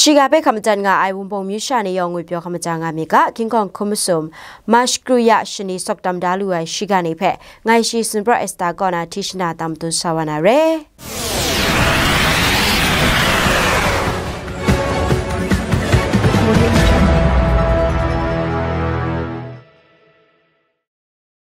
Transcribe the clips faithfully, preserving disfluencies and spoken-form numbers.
Shiga hpe hkam madat nga ai Wunpawng myu sha ni yawng ngwi pyaw hkam madat nga mi ga, King Kong hkum masum, March kru ya shani sawk tam da lu ai shiga ni hpe, ngai shi Sunpra Esther kaw na hti shana tam dun sa wa na re.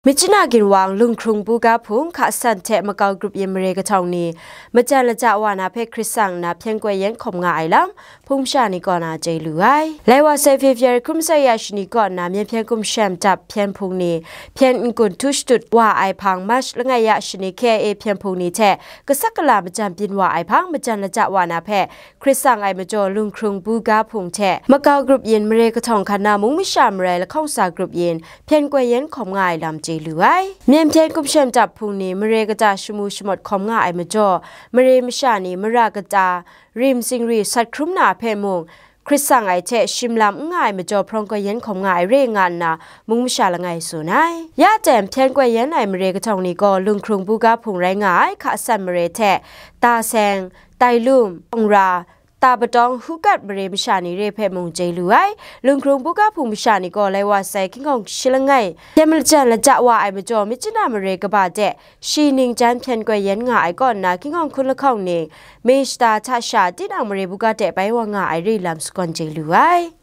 Myitkyina ginwang Lunghkrung Buga Hpung hka san hte makau grup yin mare kahtawng ni, majan laja wa na hpe hkrit sang nna hpyen koi yen hkawm nga ai lam, hpung masha ni kaw na chye lu ai. Lai wa sai February hkun masai ya shani kaw nna, Myen hpyen hkum shem dap hpyen hpung ni, hpyen n-gun htu shatut wa ai hpang, March langai ya shani K I A hpyen hpung ni hte, kasak kala majan byin wa ai hpang, majan laja wa na hpe hkrit sang ai majaw, Lunghkrung Buga Hpung hte makau grup yin mare kahtawng hkan na mung masha marai lahkawng sa grup yin, hpyen koi yen hkawm nga ai lam chye lu ai. Myen hpyen hkum shem dap hpung ni mare kata shamu shamawt hkawm nga ai majaw, mare masha ni mara kata, rim zingri sat hkrum na hpe mung, hkrit sang ai hte shim lam n nga ai majaw, hprawng koi yen hkawm nga ai re nga nna, mung masha langai tsun ai. Ya ten hpyen koi yen ai mare kahtawng ni gaw, Lunghkrung Buga Hpung rai nga ai hka san mare hte, Ta Seng, Tai Lum, Awng Ra, Ta Patawng, Hukat mare masha ni re hpe mung chye lu ai. Lunghkrung Buga Hpung masha ni gaw, lai wa sai King Kong shi langai, hpyen majan laja wa ai majaw, Myitkyina mare kaba de, shi ning jan hpyen koi yen nga ai kaw nna, King Kong hkun lahkawng ni, May shata hta sha, tinang mare buga de bai wa nga ai re lam sagawn chye lu ai.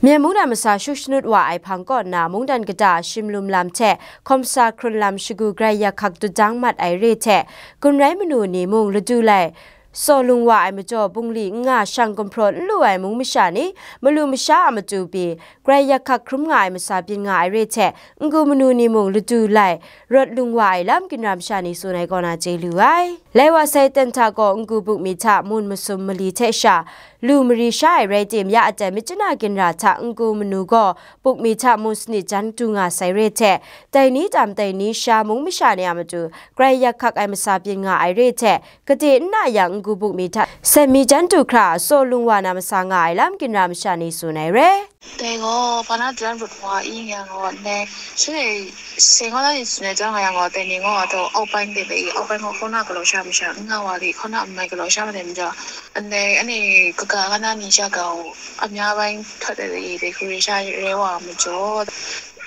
Myen mungdan masa shu shanut wa ai hpang kaw nna, mungdan kata shim lum lam hte hkawm sa hkrun lam shagu grai yak hkak dut dang mat ai re hte, gun rai manu ni mung ladu lai, saw lung wa ai majaw, bungli n nga shang gumhpraw n lu ai mung masha ni, malu masha a matu pyi, grai yak hkak hkrum nga ai masa byin nga ai re hte, n-gu manu ni mung ladu lai, rawt lung wa ai lam, ginra masha ni tsun ai kaw na chye lu ai. Lai wa sai ten hta gaw, n-gu bukmi hta mun masum mali hte sha, lu mari sha ai rai tim, ya aten Myitkyina ginra hta n-gu manu gaw, bukmi hta mun sanit jan du nga sai re hte, dai ni tam dai ni sha mung masha ni a matu, grai yak hkak ai masa byin nga ai re hte, gade n na yang n-gu bukmi hta, sen mi jan du hkra, saw lung wa na masa nga ai lam, ginra masha ni tsun ai re. Dai gaw, Bana Duran Rut Wa I Nga Gaw Ndai, Shaloi Seng Gaw Na Ni Tsun Ai Chyang Nga Yang Gaw, Dai Ni Ngaw Wa Taw, Aw Bai Ndai Bai I, Aw Bai Ngaw Hkaw Na Galaw Sha Masha, N Nga Wa Li Hkaw Na N Mai Galaw Sha Madai Majaw, Ndai Ani Kaga Ka Na Ni Sha Gaw, Amya Bai Htot Ai Dai I, Dai Hkru Rai Sha Rai Wa Majaw,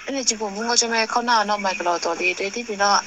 Ani Jinghpaw Mung Gaw Chyum Ai Hkaw Na Naw Mai Galaw Taw Li, Dai Di Pyi Naw,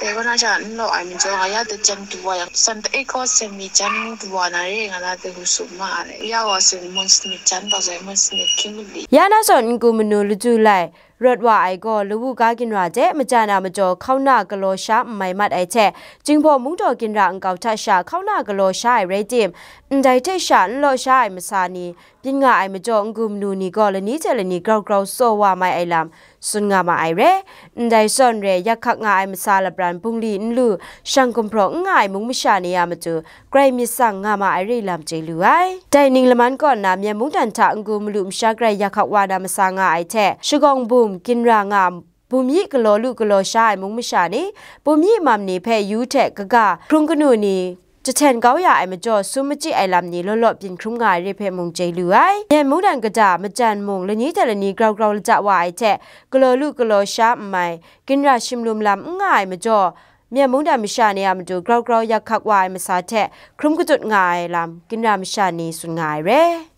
Dai Gaw Na Sha N Law Ai Majaw, Nga Ya Dai Jan Du Wa Yang, San Dai Gaw Sen Mi Jan Du Wa Na Re Nga Na Dai Hu Sum Ma Ai, Ya Gaw Sen Mun Sanit Jan Taw Sai Mun Sanit Hkying Mali. Ya na zawn n-gu manu ladu lai, rawt wa ai gaw, lawu ga ginra de majan a majaw hkauna galaw sha n mai mat ai hte, Jinghpaw Mungdaw ginra nkau hta sha hkauna galaw sha ai rai tim, ndai hte sha n law sha ai masa ni byin nga ai majaw, n-gu manu ni gaw lani hte lani grau grau tsaw wa mai ai lam tsun nga ma ai re. Ndai zawn re, yak hkak nga ai masa lapran bungli n lu, shang gumhpraw n nga ai mung masha ni a matu, grai myit tsang nga ma ai re lam chye lu ai. Dai ning laman kaw nna, Myen mungdan hta n-gu malu masha grai yak hkak wa na masa nga ai hte, shagawng bum ginra nga, bum yi galaw lu galaw sha ai mung masha ni, bum yi mam ni hpe yu hte kaga, hkrung kanu ni, jahten kau ya ai majaw, sum machyi ai lam ni law law byin hkrum nga ai re hpe mung chye lu ai. Myen mungdan kata, majan mung, lani hte lani grau grau lata wa ai hte, galaw lu galaw sha n mai, ginra shim lum lam n nga ai majaw, Myen mungdan masha ni a matu grau grau yak hkak wa ai masa hte hkrum katut nga ai lam, ginra masha ni tsun nga ai re.